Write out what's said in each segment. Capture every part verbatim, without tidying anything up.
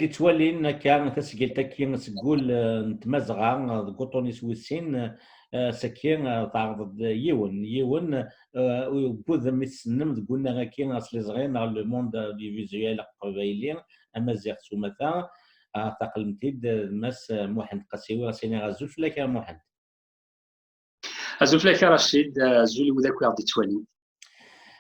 Yettwalin akka tasgilt-agi seg wul, eh, n Tmazɣa, eh, deg uṭunis wis sin, eh, saki, eh, teɛreḍ-d yiwen, yiwen, eh, wwudem i tessnem deg unnar-agi asliẓri neɣ Le Monde Audiovisuel Aqbayli, Amaziɣ s umata, eh, taqlem-t-id, eh, d Mass, eh, Muḥend Qasiwi, ɣas iniɣ azul fell-ak a Muḥend. Azul fell-ak a Racid, azul i wid akk i aɣ-d-ittwalin.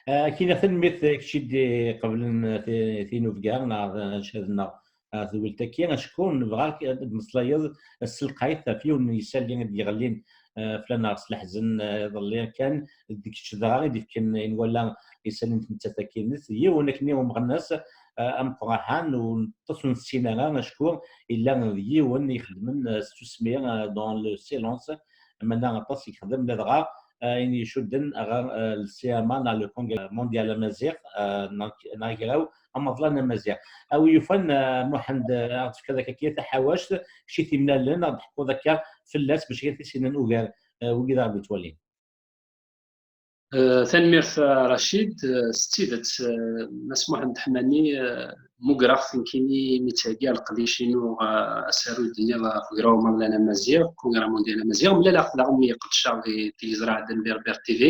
Akini tanemmirt kečč i d-iqeblen ti-, tinubga neɣ ancad-nneɣ, ah, tedwilt-agi. Acku nebɣa ad d-tmeslayeḍ s telqayt ɣef yiwen n yisalli i d-yeɣlin, ah, fell-aneɣ s leḥzen, ah, iḍelli kan, d kečč dɣa i d-ifken i nwala isalli n tmettat-agi-nnes. Yiwen akkenni umeɣnas, ah, ameqqran, ur neṭṭes ur nessin ara, acku yella d yiwen ixeddmen, ah, s tsusmi, ah, dans le silence, meɛna aṭas i yexdem, ladɣa, ah, ayen icudden ɣer, ah, le C M A neɣ le Congrès Mondial Amaziɣ, ah, neɣ, neɣ agraw amaḍlan amaziɣ. A wi yufan, ah, Muḥend, ah, ad ɣ-d-tefkeḍ akka kra taḥawact, kečč i t-imlalen, ad d-teḥkuḍ akka fell-as, bac ad t-issinen ugar, ah, wigi d aɣ-d-ittwalin. Eh, tanemmirt a Racid. Eh, s tidet, eh, Mass Muḥend Ḥmani, eh, mmugreɣ-t nekkini mi ttheggiɣ leqdic-inu, eh, asaru i d-tenniḍ ɣef ugraw amaḍlan amaziɣ, Congrès Mondial Amaziɣ. Mlaleɣ-t daɣen mi qeddceɣ di tiliẓri Ɛeddan Berbère T V,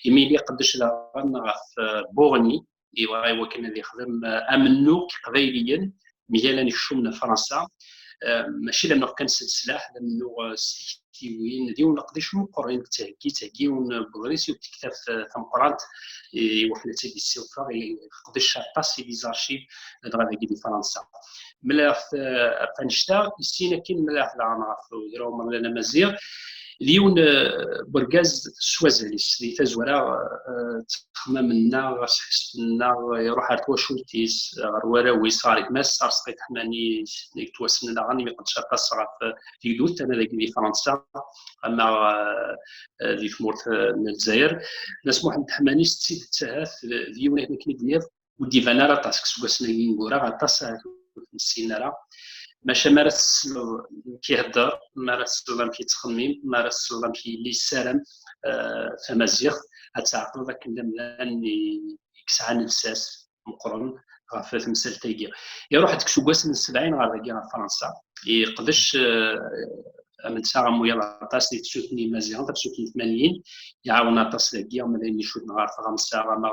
imi yella iqeddec daɣen ɣef, eh, Buɣni, yebɣa i wakken ad yexdem, eh, amennuɣ n Iqbayliyen mgal anekcum n Fransa. Eh, mačči d amennuɣ kan s leslaḥ, d amennuɣ, eh, s tiktiwin, d yiwen n leqdic meqqren i yettheggi, yettheggi yiwen n weḍris, yiwet n tektabt, eh, tameqqrant, i wakken ad tt-id-yessiwfeɣ, i, iqdec aṭas i les archives, eh, dɣa dagi di Fransa. Mlaleɣ-t, eh, ɣef annect-a, i sin akin mlaleɣ-t daɣen ɣef ugraw amaḍlan amaziɣ. D yiwen, eh, n urgaz s wazal-is, di tazwara, eh, ttexmam-nneɣ, asḥisef-nneɣ, iruḥ ar twacult-is, ɣer warraw-is, ɣer gma-s, Arezqi Ḥmani, i yettwassnen daɣen, imi iqeddec aṭas ɣef, eh, tegdud, ama dagi di Fransa, ama, eh, eh, di tmurt, eh, n Lezzayer. Mass Muḥend Ḥmani, s tidet ahat, d, d yiwen akken i d-tenniḍ, ur d-iban ara aṭas deg iseggasen-agi ineggura, aṭas ahat ur t-nessin ara. Maca mi ara tesleḍ amek ihedder, mi ara tesleḍ amek yettxemmim, mi ara tesleḍ amek yella yessaram, eh, tamaziɣt, ad tɛeqleḍ akken d amdan i, i yesɛan lsas meqqren ɣef temsalt-agi. Iruḥ-d deg iseggasen n sebɛin ɣer dagi ɣer Fransa. Yeqdec, eh, am netta am wiyaḍ aṭas di tefsut n Yimaziɣen, tafsut n tmanyin, iɛawen aṭas dagi, ama d ayen icudden ɣer tɣamsa, ama,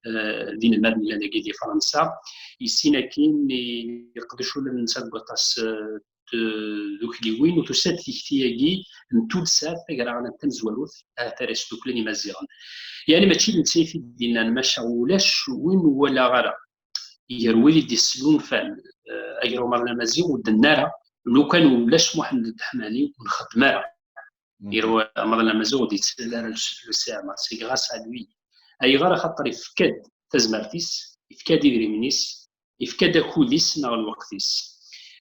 eh, d inelmaden yellan dagi di Fransa. Yessin akkin, i-, yeqdec ula d netta deg waṭas, eh, d-, tukliwin, u tusa-d tikti-agi n tuddsa tagraɣlant tamezwarut, ahat ara yesduklen Imaziɣen. Yeɛni mačči d netta i t-id-yennan, maca ulac win ur walaɣ ara gar wid i d-yesnulfan, eh, agraw amaḍlan amaziɣ, ur d-tenna ara, lukan ulac Muḥend Ḥmani ur nxeddem ara. Agraw amaḍlan amaziɣ ur d-yettali ara le, le C M A, c'est grâce à lui. Ayɣer? Axaṭer yefka-d tazmert-is, yefka-d idrimen-is, yefka-d akud-is neɣ lweqt-is.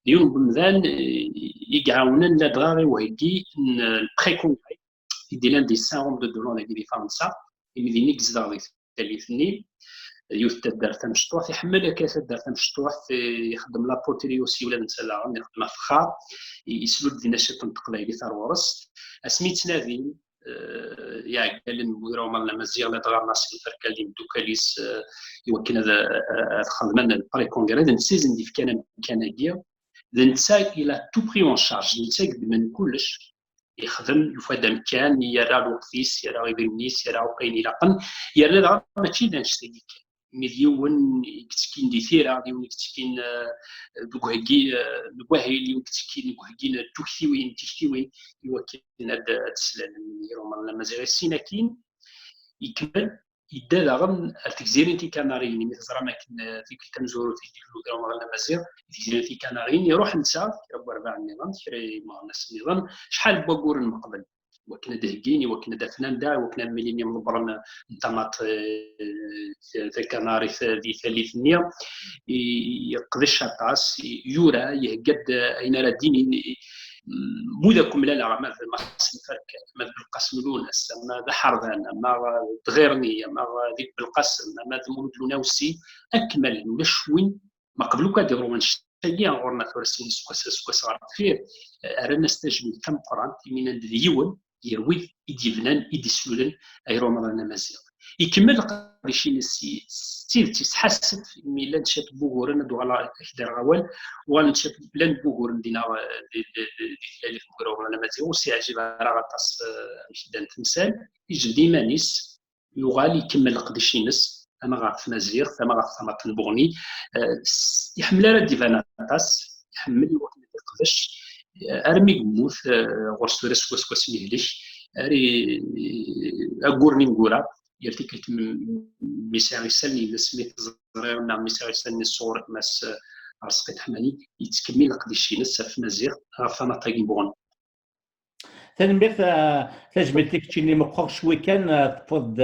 D yiwen n wemdan, eh, i iɛawnen ladɣa i uheggi n, eh, le pré-congrès i d-yellan di Saint-Rome-de-Dolon dagi di Fransa, imi din i yezdeɣ di tallit-nni, yiwet n taddart tamecṭuḥt, iḥemmel akka taddart tamecṭuḥt, eh, ixeddem la poterie aussi ula d netta daɣen, ixeddem afexxar, i-, islul-d dinna ciṭ n teqbaylit ar ɣur-s. Asmi ttnadin, eh, iɛeggalen n ugraw amaḍlan amaziɣ, ladɣa Nassim Ferkal d imeddukal-is, eh, i wakken ad, ad xedmen le pré-congrès, d netta i sen-d-ifkan amkan-agi, d netta il a tout pris en charge, d netta i yeddmen kullec, yexdem, yufa-d amkan, yerra lweqt-is, yerra idrimen-is, yerra akk ayen ilaqen, yerna daɣen mačči d annect-agi kan. Mi d yiwen i yettekkin di tira, d yiwen i yettekkin, eh, deg uheggi, eh, deg wahil, yiwen i yettekkin deg uheggi n tuktiwin, tiktiwin, i wakken ad, ad slalen agraw amaḍlan amaziɣ. Sin akin, ikemmel, yedda daɣen ar tegzirin tikanariyin, imi teẓram akken, eh, tikkelt tamezwarut i d-ilul ugraw amaḍlan amaziɣ, tegzirin tikanariyin, iruḥ netta, kra n werbaɛen nniḍen, kra n yimeɣnasen nniḍen, acḥal n wagguren meqbel, i wakken ad d-heggin, i wakken ad d-afen anda, i wakken ad milin yimḍebbren n tamaṭ, eh, takanarit di tallit-nni. I-, yeqdec aṭas, i-, yura, ihegga-d ayen ara d-inin, i-, mm, wid akk mlaleɣ, ama d Mass Mferk, ama d Belqasem Lunas, ama d Aḥerdan, ama d Tɣirni, ama d Belqasem, ama d Mulud Lunawsi, akk mlalen, ulac win ma qbel akk ad d-iḍru wannect-agi ɣur-neɣ tura sin iseggasen, aseggas ɣer deffir, eh, rran-as tajmilt tameqqrant, imi nnan-d d yiwen gar wid i d-yebnan, i d-islulen agraw amaḍlan amaziɣ. Ikemmel leqdic-ines s tidet, yesḥassef imi llan ciṭ n wuguren, ad uɣaleɣ ad k-d-rreɣ awal, uɣalen ciṭ, llan n wuguren dinna, eh, di, di, di, di tlalit n ugraw n Amaziɣ, ur s-yeɛjib ara aṭas, eh, amek ddan temsal, iǧbed iman-is, yuɣal ikemmel leqdic-ines, ama ɣef tmaziɣt, ama ɣef tamaṭ n Buɣni. Eh, s-, iḥemmel ara d-iban aṭas, iḥemmel i wakken ad iqdec, eh, armi yemmut, eh, ɣur-s tura swaswa sin yehlek, ar i, aggur n ineggura, yal tikkelt m-, mi sɛiɣ isallen-ines, mi t-ẓriɣ, neɣ mi sɛiɣ isallen-ines sɣur gma-s, eh, Arezqi Teḥmani, yettkemmil leqdic-ines ɣef tmaziɣt, ɣef tamaṭ-agi n Buɣni. Tanemmirt, eh, tajmilt i keččini meqqer cwi kan, eh, teṭṭfeḍ-d,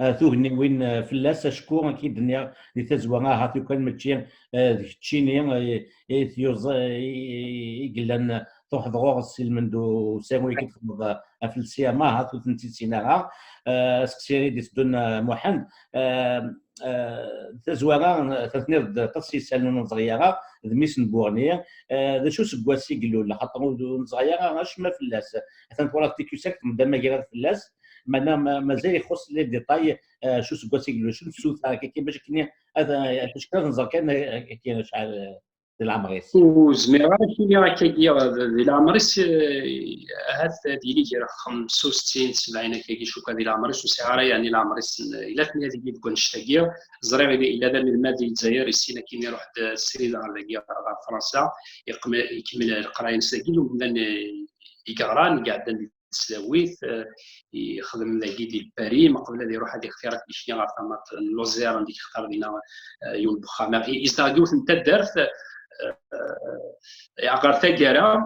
eh, tugniwin, eh, fell-as, acku akken i d-nniɣ di tazwara, ahat lukan mačči, eh, d keččini, eh, i t-yuẓ-, i, i, i yellan truḥeḍ ɣur-s i lmend usaru i k-id-txedmeḍ, eh, ɣef lsiyama, ahat ur tent-id-sin ara. Eh, aseqsi i d-iteddun, eh, Muḥend, eh, eh, tazwara, eh, tenniḍ-d aṭas n yisallen ur neẓri ara, d mmi-s n Buɣni. Eh, d acu useggas i ilul? Axaṭer ur, ur neẓri ara acemma fell-as. Atan twalaḍ T Q cinq, tmedda amagrad fell-as, meɛna ma-, mazal ixuṣ les détails, eh, acu useggas i ilul, acu n tsuta, akka, akka, bac akken ad, eh, bac akken ad nẓer kan, eh, akka, acḥal, eh, di leɛmer-is. Ur zmireɣ ara ad k-iniɣ akkagi, eh, di leɛmer-is, eh, ahat ad yili gar xemsa u settin, sebɛin akkagi, cukka di leɛmer-is, ur sɛiɣ ara, yeɛni, leɛmer-is n, ila tnadi deg wannect-agi. Ẓriɣ ila, ila d anelmad di Lezzayer, issin akin iruḥ-d srid ɣer dagi, ɣer Fransa, iqme-, ikemmel leqraya-ines dagi, lukan, eh, i yeɣran, i iɛeddan di tesdawit, eh, ixdem dagi di Paris, meqbel ad iruḥ ad ixtir akk dikni ɣer tamaṭ n Lozère, anda yextar dina, eh, yiwen n wexxam. I-, yezdeɣ deg yiwet n taddart, eh, eh, ɣer taggara,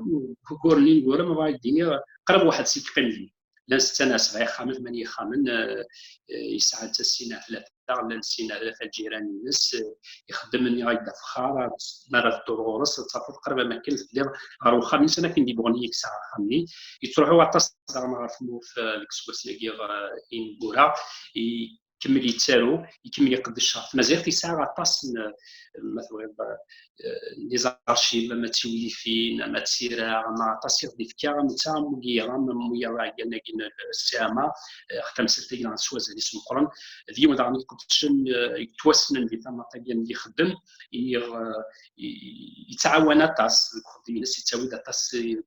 ugur-nni n Gurem, bɣa ad d-iniɣ, qrib waḥed s yeqqim din. Llan setta neɣ sebɛa ixxamen, tmanya ixxamen, eh, eh, yesɛa netta sin neɣ tlata, llan sin neɣ tlata lǧiran-ines, eh, ixeddem nniɣ-ak-d afexxar, mi ara tedduḍ ɣur-s, ad tafeḍ qrib am akken telliḍ ɣer wexxam-nnes, am akken di Buɣni i yesɛa axxam-nni. Yettruḥu aṭas daɣen ɣer tmurt, eh, deg iseggasen-agi, eh, ineggura. Ikemmel yettaru, ikemmel iqeddec ɣef tmaziɣt, yesɛa aṭas n, ma tebɣiḍ, eh, les archives, ama d tiwlifin, ama d tira, ama aṭas i ɣ-d-ifka, am netta, am wigi yeɣran, am wiyaḍ iɛeggan-agi n ssiɛama, eh, ɣef tamsalt-agi neɣ s wazal-is meqqren. D yiwen daɣen i iqeddcen, eh, yettwassnen di tamaṭ-agi n yixeddem, i, eh, i, yettɛawan aṭas deg uxeddim-ines, yettawi-d aṭas, eh,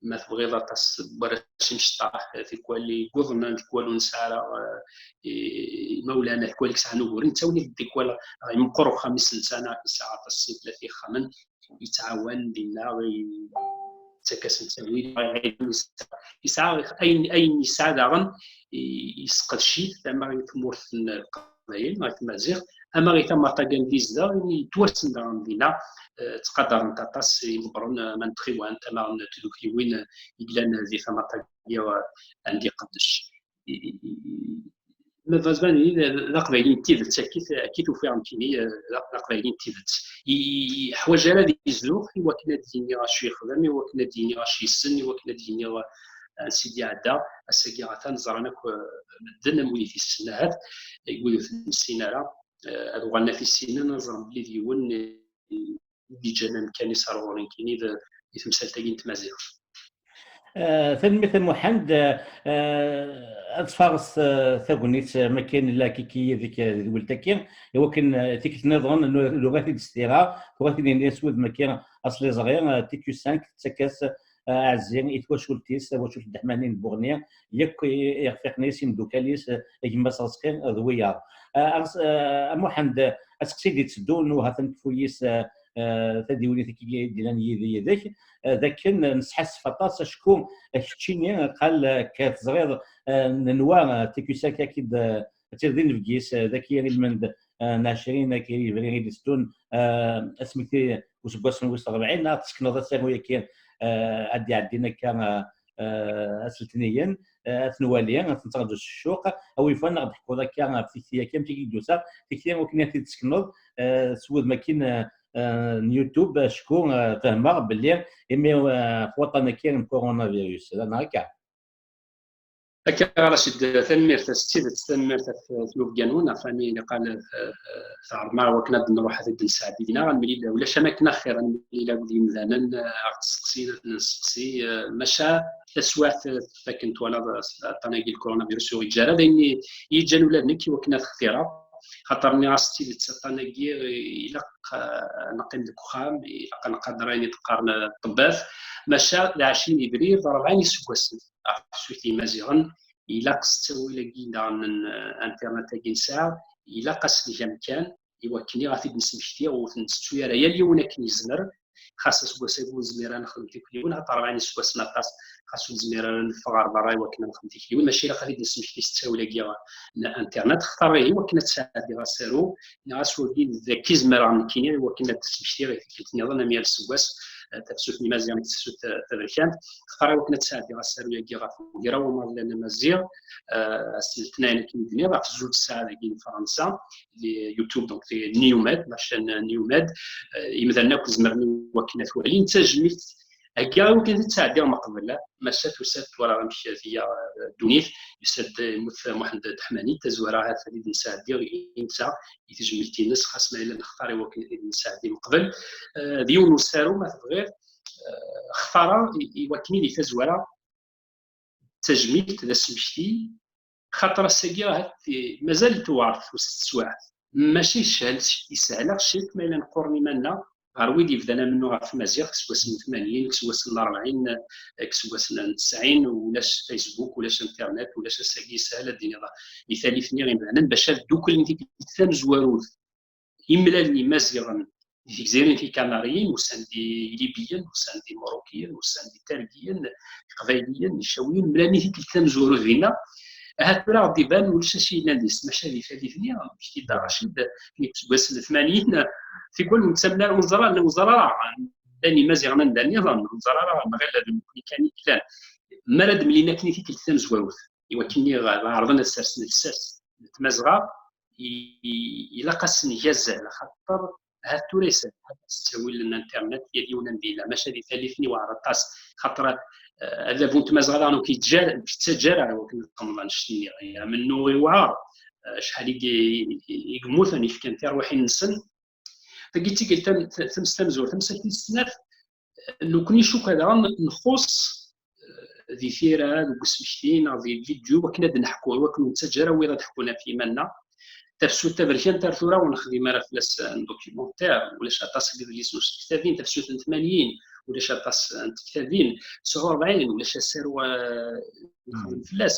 ma tebɣiḍ, aṭas n warrac imecṭaḥ, tikwal i yuḍnen, tikwal ur nesɛi ara, eh, i-, imawlan, tikwal i yesɛan uguren, ttawin-d tikwal, eh, imeqqer uxxam-is netta, neɣ yesɛa aṭas n tlata ixxamen, yettɛawan dinna, yettak-asen ttawil, yesɛa ayen, ayen yesɛa daɣen, i-, yesqedc-it, ama i tmurt n Leqbayel, neɣ i tmaziɣt, ama i tamaṭ-agi n yizdeɣ, imi yettwassen daɣen dinna, eh, ttqadaren-t aṭas imeqqren, eh, ama n tɣiwant, ama n tdukkliwin, eh, i yellan di tamaṭ-agi, eh, anda iqeddec. I, i, i, Ma d azmani d, d aqbayli n tidet, akkit, akkit ufiɣ nekkini, eh, d, d aqbayli n tidet. I, i, yeḥwaǧ ara ad izzuɣ i wakken ad d-yini acu yexdem, i wakken ad d-yini acu yessen, i wakken ad d-yini, eh, ansi d-iɛedda. Ass-agi atan ẓran akk, eh, medden am wid t-yessnen ahat, i wid ur t-nessin ara, eh, ad uɣalen ad t-issinen, ad ẓren belli d yiwen, eh, i d-yeǧǧan amkan-is ar ɣur-i nekkini d, di temsalt-agi n tmaziɣt. Eh, tanemmirt a Muḥend. Eh, ad tfares, eh, tagnit, eh, ma kan la kiki yid-k, eh, di tedwilt-agi, i wakken, eh, tikkelt nniḍen, nu-, nuɣal-t-id s tira, tuɣal-t-id s wudem-agi asliẓri, eh, T Q cinq, tettak-as, eh, aɛezzi i twacult-is, twacult n Deḥmani n Buɣni, yakk i, i iɣfiqen-is, imeddukal-is, eh, gma-s Rezqi, eh, d wiyaḍ. Eh, Arez-, eh, a Muḥend, eh, aseqsi d-itteddun, u ha-t-an kfu-yis, eh, eh, tadiwennit-agi i d-illan yid-, yid-k, eh, d akken nesḥassef aṭas acku, eh, keččini, qal, eh, k-, teẓriḍ, eh, nenwa, eh, T Q cinq ad k-id, eh, ad tiliḍ d inebgi-s, eh, dagi ilmend, eh, n ɛecrin, dagi yebrir i d-iteddun, eh, asmekti useggas n wis rebɛin, ad tessekneḍ asaru-agi, eh, ad d-iɛeddin akka, eh, eh, ass letniyen, eh, ad t-nwali, ad t-nettṛaǧu s ccuq. A wi yufan ad ɣ-d-teḥkuḍ akka ɣef tikti-agi, amek i k-id-tusa tikti, akken ad t-id-tessekneḍ, eh, s wudem-agi, eh, eh, n YouTube, acku, eh, fehmeɣ belli imi, eh, ɣef waṭṭan-agi n coronavirus, neɣ akka? Akka, Racid, tanemmirt s tidet, tanemmirt ɣef tnubga-nwen, ɣef wayen i qqal, eh, eh, tɛerḍem ara wakken ad nruḥ ad d-nesɛeddi dinna, ad nemlil, ulac am akken axir, ad nemlil akked yimdanen, eh, ad ɣ-d-steqsin, ad nesteqsi, eh, maca taswiɛt, eh, akken twalaḍ, eh, aṭṭan-agi n coronavirus ur yeǧǧi ara, d ayen i yi-ǧǧan ula d nekk i wakken ad xtireɣ, xaṭer nniɣ-as s tidet, aṭṭan-agi, eh, ilaq, eh, ad neqqim deg uxxam, ilaq ad nqader ayen i d-qqaren, eh, ṭṭebbat, maca d ɛecrin ibrir, d rebɛin iseggasen ɣef tsuta n Yimaziɣen, ilaq s ttawil-agi daɣen n, eh, internet-agi nesɛa, ilaq ad s-neg amkan i wakken i ɣef i d-nesmekti ur t-nettettu ara yal yiwen akken yezmer, xas aseggas-agi ur nezmir ara ad nexdem tikliwin, xaṭer rebɛin iseggasen aṭas, xas ur nezmir ara ad neffeɣ ɣer berra i wakken ad nexdem tikliwin, maca ilaq ad t-id-nesmekti s ttawil-agi n internet, xaṭer ihi i wakken ad sɛeddiɣ asaru, nniɣ-as wagi d akka i zemreɣ nekkini i wakken ad d-smektiɣ i tikkelt nniḍen am yal aseggas, eh, tafsut n Yimaziɣen d tafsut, eh, taberkant, xaṭer i wakken ad sɛeddiɣ asaru-agi ɣef ugraw amaḍlan amaziɣ, eh, ass n letnayen akken i d-nniɣ, ɣef zuǧ ssaɛa dagi n Fransa, di YouTube, donc di Niumed, la chaîne Niumed, eh, imdanen akk zemren i wakken ad t-walin, d tajmilt Heggaɣ i wakken ad tt-sɛeddiɣ meqbel, maca tusa-d twalaḍ amek tga, eh, ddunit, yusa-d, eh, yemmut Muḥend Ḥmani, tazwara ahat ad t-id-nesɛeddi i netta, i tejmilt-ines, xas ma yella nextar i wakken ad t-id-nesɛeddi meqbel. Eh, d yiwen n usaru, ma tebɣiḍ, eh, xtareɣ i, i wakken i di tazwara d tajmilt, d asmekti, xaṭer ass-agi ahat, eh, mazal tewɛer tfus teswiɛt. Maca yeshel, yeshel-aɣ ciṭ ma yella nqurren iman-nneɣ ɣer wid yebdan amennuɣ ɣef tmaziɣt seg wass n tmanyin, seg wass n rebɛin, eh, seg wass n tesɛin, ulac Facebook, ulac internet, ulac ass-agi yeshel ad d-iniḍ i tallit-nni imdanen bac ad dduklen tikkelt tamezwarut. Imlalen imaziɣen di tegzirin tikanariyin, usan-d Ilibiyen, usan-d Imeṛṛukiyen, usan-d Itergiyen, Iqbayliyen, Icawiyen, mlalen i tikkelt tamezwarut dinna. Ahat tura ɣ-d-iban ulac acu yellan deg-s, maca di tallit-nni, amek i d-Racid, nekk seg wass n tmanyin, tikwal ur nettamen ara, ur neẓra, ur neẓra ara, llan Imaziɣen anda nniḍen, ur neẓra ara, nɣil d nekkni kan i yellan. Mi ara d-mlin akken i tikkelt tamezwarut, i wakken i ɣ-, ɣ-, ɛerḍen ad sersen lsas n Tmazɣa, i, i, ilaq ad s-neg azal, axaṭer ahat tura yeshel s ttawil n internet, yal yiwen anda yella, maca di tallit-nni iwɛer aṭas, xaṭer, eh, adabu n Tmazɣa daɣen ur k-yettaǧǧa ara i wakken ad txedmeḍ annect-nni, amennuɣ iwɛer, eh, acḥal i, i, i yemmuten, i fkan tirwiḥin-nsen. Tagi d tikkelt tam-, tam-, tamezwarut, tamsalt tis snat, nekkni cukkeɣ daɣen nxuṣṣ, eh, di tira, deg usmekti neɣ di vidyu, akken ad neḥku, i wakken ur nettaǧǧa ara wiyaḍ ad ḥkun ɣef yiman-nneɣ. Tafsut taberkant ar tura ur nexdim ara fell-as, eh, documentaire, ulac aṭas n yidlisen ur s-tektabin, tafsut n tmanyin, ulac aṭas n tektabin, tesɛa u rebɛin, ulac asaru, eh, nexdem fell-as.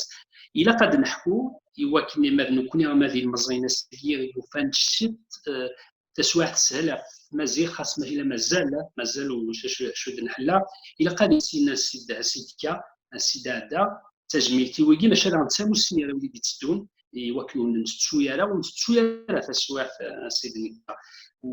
Ilaq ad neḥku i wakken ma d nekkni ama d ilmeẓyen ass-agi i yufan ciṭ, eh, taswiɛt teshel ɣef tmaziɣt, xas ma yella mazal, mazal ulac acu, acu d-nḥella, ilaq ad issin ansi d-, ansi d-tekka, ansi d-tɛedda, d tajmilt i wigi, maca daɣen d tamussni ara wid i d-itteddun, i wakken ur nettu ara, ur nettu ara taswiɛt, eh, ansi d-nekka. U,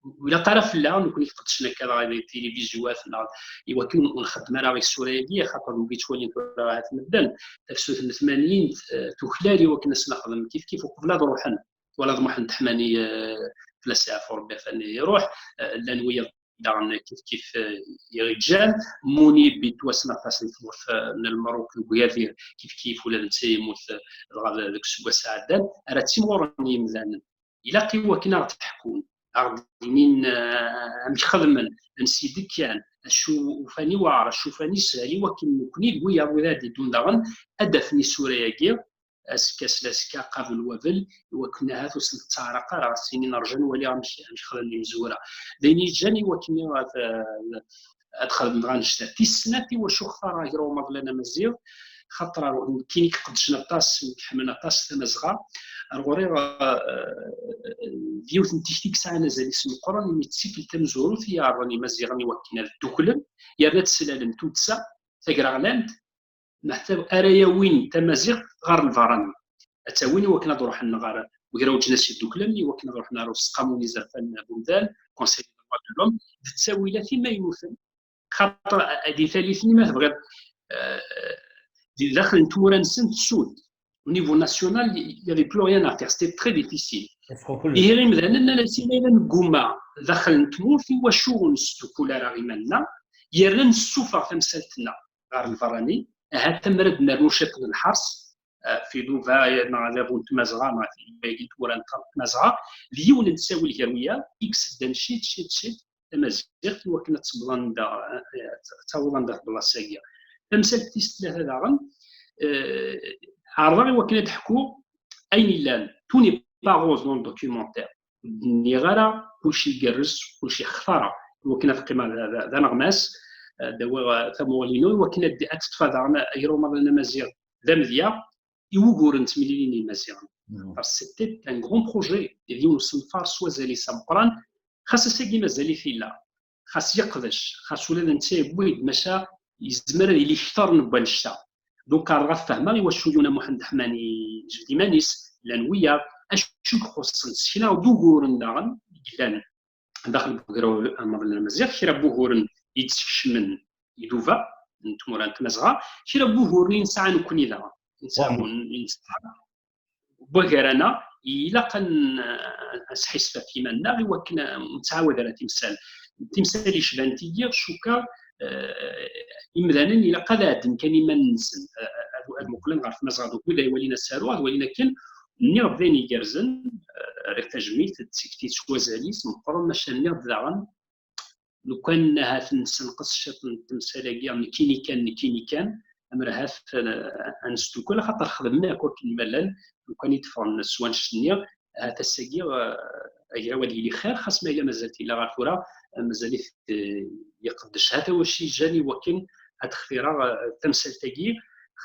u ilaq ara fell-aɣ, nekkni iqeddcen akka dɣa di tilivizyuwat, neɣ i wakken ur nxeddem ara isura-agi, axaṭer wigi ttwalin tura ahat medden, tafsut n tmanyin, eh, tuklal i wakken ad s-nexdem kif kif uqbel ad ruḥen. Twalaḍ Muḥend Ḥmani, eh, fell-as iɛfu Rebbi, atan iruḥ, eh, llan wiyaḍ daɣen kif kif, eh, i ɣ-iǧǧan. Munib yettwassen aṭas di tmurt, eh, n Lmerruk deg uyadir, kif kif ula d netta yemmut, eh, dɣa d-, deg useggas iɛeddan, ara ttimɣuren yimdanen. Ilaq i wakken ad ɣ-d-ḥkun, ad ɣ-d-inin, eh, amek xedmen, ansi d-kkan, acu ufan iwɛer, acu ufan ishel, i wakken nekkni d wiyaḍ wid ara d-iddun daɣen, ad d-afen isura-agi, azekka s lazekka, qabel wabel, i wakken ahat ur sen-tettaɛraq ara, ad s-inin rju ad waliɣ amek, amek xedmen imezwura. D ayen yeǧǧan i wakken ad, ad xedmeɣ annect-a. Tis snat, i wacu xtareɣ agraw amaḍlan amaziɣ, xaṭer nekkini i iqeddcen aṭas, i iḥemmlen aṭas Tamazɣa, ar ɣur-i, eh, d yiwet n tikti i yesɛan azal-is meqqren, imi d tikkelt tamezwarut i iɛerḍen Imaziɣen i wakken ad dduklen, yerna ad slalen tuddsa tagraɣlant, meḥtab ara yawin tamaziɣt ɣer lberrani. Ad tt-awin i wakken ad ruḥen ɣer Ugraw n Leǧnas Yeddukklen, i wakken ad ruḥen ɣer Useqqamu n Yizerfan n Umdan, Conseil des droits de l'homme, d ttawilat imaynuten. Xaṭer, eh, di tallit-nni, ma tebɣiḍ, eh, di daxel n tmura-nsen, tsudd. Au niveau national, il y avait plus rien à faire, c'était très difficile. Ihi imdanen nnan-as, ma yella neggumma daxel n tmurt, i wacu ur nesdukkul ara iman-nneɣ, yerna nessufeɣ tamsalt-nneɣ ɣer lberrani, Ahat amer ad nernu ciṭ n lḥers, eh, ɣef iduba, eh, neɣ adabu n tmazɣa, neɣ ɣef iduba-agi n tmura n tmazɣa, d yiwen n ttawil gar wiyaḍ i iseddan ciṭ, ciṭ, ciṭ tamaziɣt i wakken ad tewweḍ anda, eh, ad taweḍ anda teblaṣ-agi. Tamsalt tis tlata daɣen, eh, ɛerḍeɣ i wakken ad d-ḥkuɣ ayen illan, tout n'est pas rose dans le documentaire. Ur d-nniɣ ara kullec igerrez, kullec ixtar, i wakken ad qqimeɣ d, d, d aneɣmas, eh, ad d-awiɣ, eh, tamuɣli-inu, i wakken ad, ad teṭṭef daɣen agraw amaḍlan amaziɣ d amedya i wuguren n temlilin n Yimaziɣen. Parce que c'était un grand projet, d yiwen n usenfar s wazal-is ameqqran, xas ass-agi mazal-it illa, xas yeqdec, xas ula d netta yewwi-d, maca yezmer ad yili kter n wannect-a. Donc, ɛerḍeɣ ad fehmeɣ iwacu Yuna Muḥend Ḥmani yejbed iman-is, llan wiyaḍ, acu i ixuṣṣen, ssekneɣ-d uguren daɣen i yellan daxel n ugraw amaḍlan amaziɣ, kra n wuguren i d-skecmen iduba n tmura n tmazɣa, kra n wuguren i nesɛa nekkni daɣen, i nesɛa, i nesɛa wagar-aneɣ, ilaq ad n-, ad nesḥissef ɣef yiman-nneɣ i wakken ur nettɛawad ara timsal. Timsal yecban tigi, cukkeɣ, eh, imdanen ilaq ad ɛedden kan iman-nsen, eh, ad, ad muqlen ɣer tmazɣa d ukud ay walin asaru, ad walin akken. Nniɣ d ayen igerrzen, eh, rriɣ tajmilt d tikti s wazal-is meqqren, maca nniɣ-d daɣen, lukan ahat nessenqes ciṭ n temsal-agi, nekkini kan, nekkini kan, amer ahat, eh, ad nesdukkel, axaṭer xedmen akk akken ma llan, lukan i d-ffɣen s wannect-nni, ahat ass-agi, eh, agraw ad yili xir, xas ma yella mazal-t illa ɣer tura, eh, mazal-it, eh, iqeddec. Hata wacu i jan i wakken ad xtireɣ, eh, tamsalt-agi,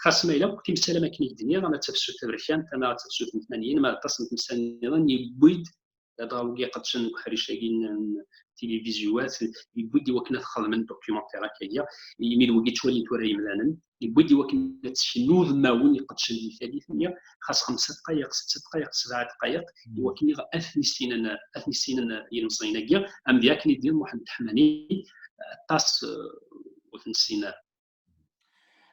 xas ma yella akk timsal am akken i k-d-nniɣ, ama d tafsut taberkant, ama d tafsut n tmanyin, ama d aṭas n temsal nniḍen, yewwi-d ladɣa wigi iqeddcen deg uḥric-agi n, n tilivizyu-at, yewwi-d i wakken ad xedmen documentaire akka-agi, imi d wigi ttwalin tura yimdanen, yewwi-d i wakken ad ttken udmawen iqeddcen di tallit-nni, xas xemsa dqayeq, setta dqayeq, sebɛa dqayeq, i wakken ad ten-issinen, ad ten-issinen yilmeẓyen-agi, am di akken i d-yenna Muḥend Ḥmani, aṭas, eh, ur ten-ssinen ara.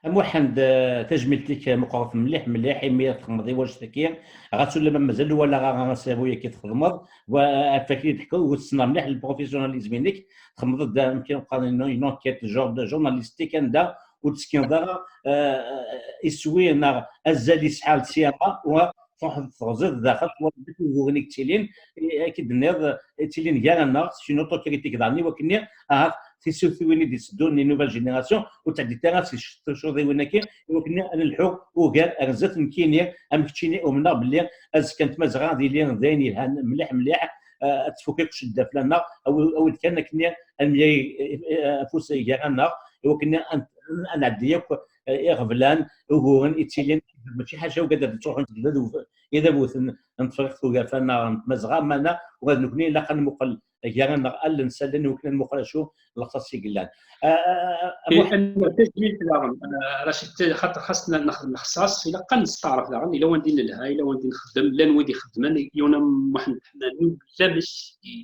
A Muḥend, eh, tajmilt-ik meqqret mliḥ, mliḥ, imi ad txedmeḍ i wannect-agi. Ɣas ulamma mazal ur walaɣ ara asaru-agi txedmeḍ, wa, ɣef wakken i d-teḥkiḍ, ur tessneɣ mliḥ le professionnalisme-inek, txedmeḍ-d, amek i qqaren, une, une enquête jour-, journalistique, anda ur d-teskineḍ ara, eh, iswi neɣ azal yesɛa le C M A, wa, truḥeḍ teɣziḍ daxel, twalaḍ akk uguren i yettilin, i, akken i d-tenniḍ, i yettilin gar-aneɣ, c'est une autocritique daɣen, i wakken-nni, ahat, tisutuwin i d-itteddun, les nouvelles générations, ur ttɛeddit ara si tcuccuḍiwin-agi, i wakken ad nelḥu ugar ar zdat nekkini, am keččini, umneɣ belli azekka n tmazɣa ad yili d ayen yelhan mliḥ, mliḥ, eh, ad tfuk akk ccedda fell-aneɣ, awi-, awi-d kan akken ad nemyag, eh, eh, afus gar-aneɣ, i wakken ad, ad nɛeddi akk, eh, iɣeblan, uguren i ttilin, mačči ḥaca ugad ad ttruḥun seg idabuten n Tefriqt Tugafa neɣ n Tmazɣa, meɛna ula d nekkni ilaq ad nmuqel gar-aneɣ allen s allen i wakken ad nmuqel acu lexṣaṣ i yellan. Ah, ah, ah, ah, Muḥend. Anwa tajmilt daɣen, ah, Racid, xaṭer xas n-, nexdem lexṣaṣ, ilaq ad nesteɛref daɣen, ila wanda i nelha, ila wanda i nxeddem, llan wid ixeddmen, Yuna Muḥend Ḥmani, ulamek i,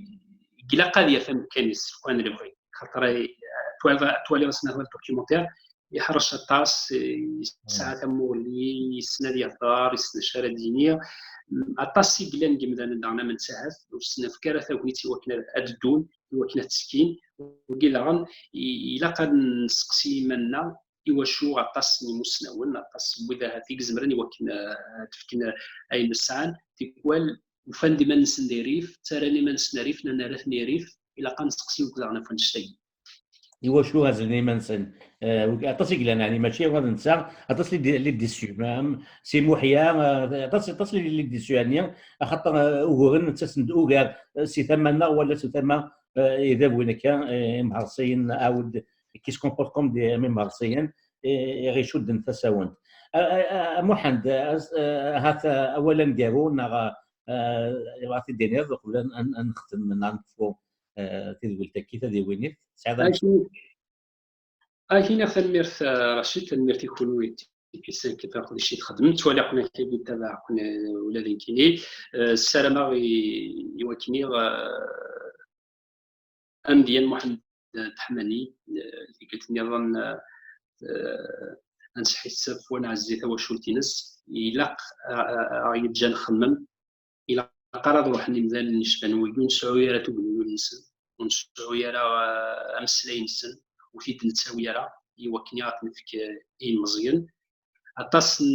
ilaq ad yaf amkan-is, lukan lebɣi. Xaṭer, eh, twaliḍ, twaliḍ asnat n documentaire, yeḥrec aṭas, eh, yesɛa tamuɣli, yessen ad yehder, yessen acu ara d-yini. Aṭas i yellan n yimdanen daɣen am netta ahat, ur sen-nefk ara tagnit i wakken ad, ad ddun, i wakken ad ttekkin. Wigi daɣen, i-, ilaq ad nesteqsi iman-nneɣ, iwacu aṭas n yimussnawen, aṭas n wid ahat i izemren i wakken, eh, ad d-fken ayen sɛan, tikwal ufan-d iman-nsen di rrif, ttarran iman-nsen rrif, nnan ar atni rrif, ilaq ad nesteqsi akk daɣen ɣef wannect-agi. Iwacu azlen iman-nsen? Eh, aṭas i yellan, ɛni mačči ula d netta, aṭas li d-, li d-issu, ma, am Si Muḥya, eh, aṭas, aṭas li, li d-issu, ɛni, axaṭer, eh, uguren ttasen-d ugar, eh, si tama-nneɣ wala si tama, eh, idabwen akka, eh, imherṣiyen, aɛud, qui se comportent comme des imherṣiyen, eh, i ɣ-icudden tasawent. A, a, a, a Muḥend, a, a, ahat, eh, awal aneggaru neɣ, eh, yebɣa ad t-id-tiniḍ uqbel ad, ad, ad nextem neɣ ad nekfu, eh, tidwilt-agi, tadiwin-ik. Tesɛiḍ ad Ak-, ak-iniɣ tanemmirt, eh, Racid, tanemmirt i kunwi, i Tikisin, kif aqeddac i txedmem. Ttwaliɣ-ken akka, yettabaɛ-ken, eh, ula d nekkini. Eh, ssarameɣ i, i wakken-iɣ, eh, amedya n Muḥend Ḥmani, eh, tikkelt nniḍen, eh, eh, ad nesḥissef, wa nɛezzi tawacult-ines, ilaq, eh, eh, ad ɣ-yeǧǧ ad nxemmem, ilaq ara ad ruḥen imdanen yecban wigi, ur nesɛu ara tugniwin-nsen, ur nesɛu ara, eh, ameslay-nsen, ur t-id-nettawi ara. i wakken ad t-nefk i yilmeẓyen. Aṭas n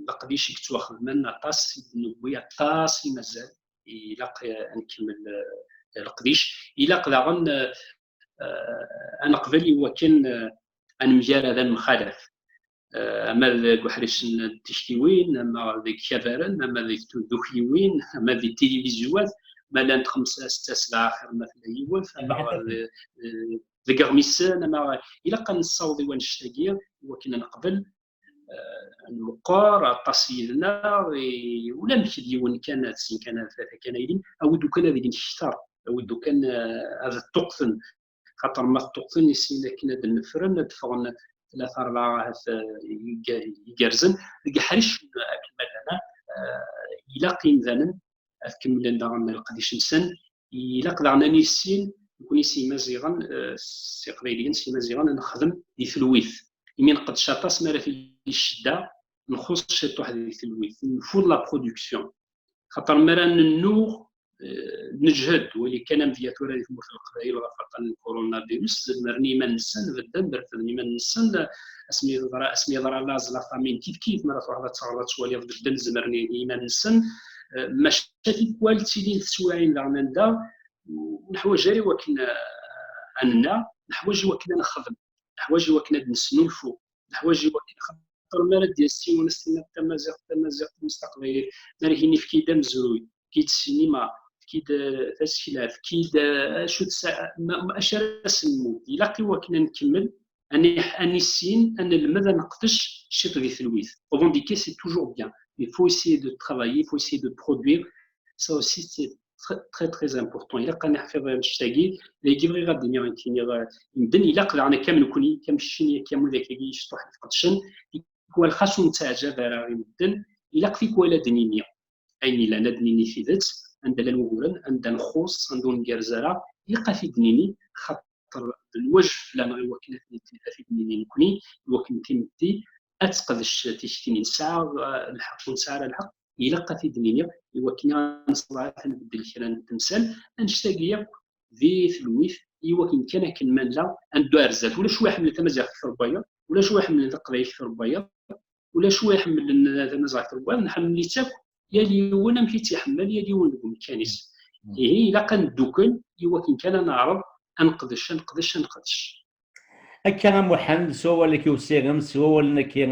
leqdic i yettwaxedmen, aṭas i d-newwi, aṭas i mazal. Ilaq ad nkemmel leqdic. Ilaq daɣen ad neqbel i wakken ad nemgarad, ad nemxalaf, ama deg uḥric n tiktiwin, ama deg ikabaren, ama deg tdukkliwin, ama deg tilivizyuwat, ma llant xemsa, setta, sebɛa, axir ma tella yiwet, ama deg iɣmisen, ama ilaq ad nessaweḍ i wannect-agi i wakken ad neqbel nmeqqer aṭas yid-neɣ, ulamek d yiwen kan, ad sin kan, ad tlata kan ay ilin, awi-d ukan ad ilin kter, awi-d ukan ad ṭṭuqten, xaṭer ma ṭṭuqten i sin akken ad nefren, ad ffɣen tlata rebɛa ahat igerrzen. Deg iḥricen akken ma llan, ilaq imdanen ad kemmlen daɣen leqdic-nsen. Ilaq daɣen ad nissin, nekni s Yimaziɣen, s Iqbayliyen, s Yimaziɣen, ad nexdem di telwit. Imi nqeddec aṭas mi ara tili ccedda, nxuṣ ciṭuḥ di telwit, nfud la production. Xaṭer mi ara nennuɣ, neǧhed, wali kan amedya tura di tmurt n Leqbayel ɣef waṭṭan n coronavirus, zemren i yiman-nsen, bedden, refden iman-nsen, asmi yeḍra, asmi yeḍra laẓ, la famine, kif kif, mi ara truḥeḍ ad teɣreḍ, ad twaliḍ bedden, zemren i iman-nsen. Maca tikwal ttilin teswiɛin daɣen anda ur neḥwaǧ ara i wakken ad nennaɣ, neḥwaǧ i wakken ad nexdem, neḥwaǧ i wakken ad nesnulfu, neḥwaǧ i wakken, xaṭer mi ara d-yas yiwen ad s-tiniḍ tamaziɣt, tamaziɣt, tmes taqbaylit, mi ara k-yini efk-iyi-d amezruy, efk-iyi-d ssinima, efk-iyi-d tasekla, efk-iyi-d acu, acu ara s-nmudd. Ilaq i wakken ad nkemmel, ad nissin, ad nelmed, ad neqdec ciṭ di telwit. Revendiquer, c'est toujours bien, mais il faut essayer de travailler, il faut essayer de produire. Ça aussi, c'est très, très, très important. Ilaq ad neḥfiḍ annect-agi. Dagi bɣiɣ ad d-iniɣ, ad k-iniɣ, i medden, ilaq daɣen akka am nekni, akka am keččini, akka am widak-agi yecṭuḥen, iqeddcen, tikwal xas ur nettaɛǧab ara i medden, ilaq tikwal ad d-nini ayen yellan, ad d-nini tidet, anda llan wuguren, anda nxuṣ, anda ur ngerrez ara, ilaq ad t-id-nini, xaṭer d lwajeb fell-aneɣ i wakken ad t-nini nekni, i wakken timetti ad teqdec tikti-nni. Nesɛa lḥeqq, ur nesɛi ara lḥeqq, ilaq ad t-id-nini i wakken ad nṣeḍɛef, ad nbeddel kra n temsal. Annect-agi akk di telwit, i wakken kan akken ma nella ad neddu ar zdat. Ulac wa iḥemmlen tamaziɣt akter n wayeḍ, ulac wa iḥemmlen taqbaylit akter n wayeḍ, ulac wa iḥemmlen tamaziɣt akter n wayeḍ, nḥemmel-itt akk, yal yiwen amek i tt-iḥemmel, yal yiwen deg umkan-is. Ihi, ilaq ad neddukel i wakken kan ad neɛreḍ ad neqdec, ad neqdec, ad neqdec. Akka a Muḥend, s wawal-agi usirem, s wawalen-agi,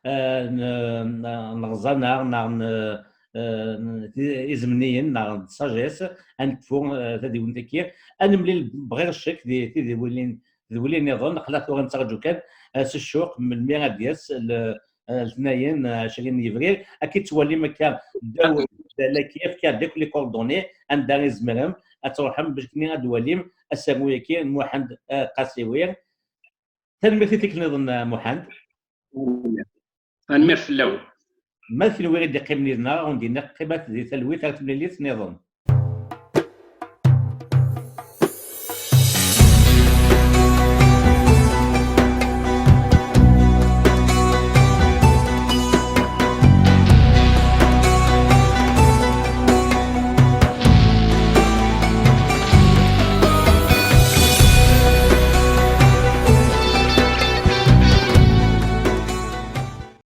eh, n-, n-, neɣẓa neɣ, neɣ n-, eh, n-, izemniyen neɣ n sagesse, ad nekfu, eh, tadiwennit-agi. Ad nemlil bɣir ccek di tidwilin, tedwilin niḍen, aql-aɣ tura nettraǧu kan, eh, s ccuq melmi ad d-yas l-, eh, letnayen, eh, ɛecrin n yebrir. Ad k-id-twalim akka ddaw dda-agi, efk-aɣ-d akk les coordonnées, anda i tzemrem ad truḥem bac ad d-twalim asaru-agi n Muḥend, eh, Qasiwir. Tanemmirt i tikkelt niḍen, eh, Muḥend. Tanemmirt fell-awen. Ma d kenwi i d-iqqimen yid-neɣ, ad wen-d-iniɣ qqimet di talwit ar temlilit niḍen.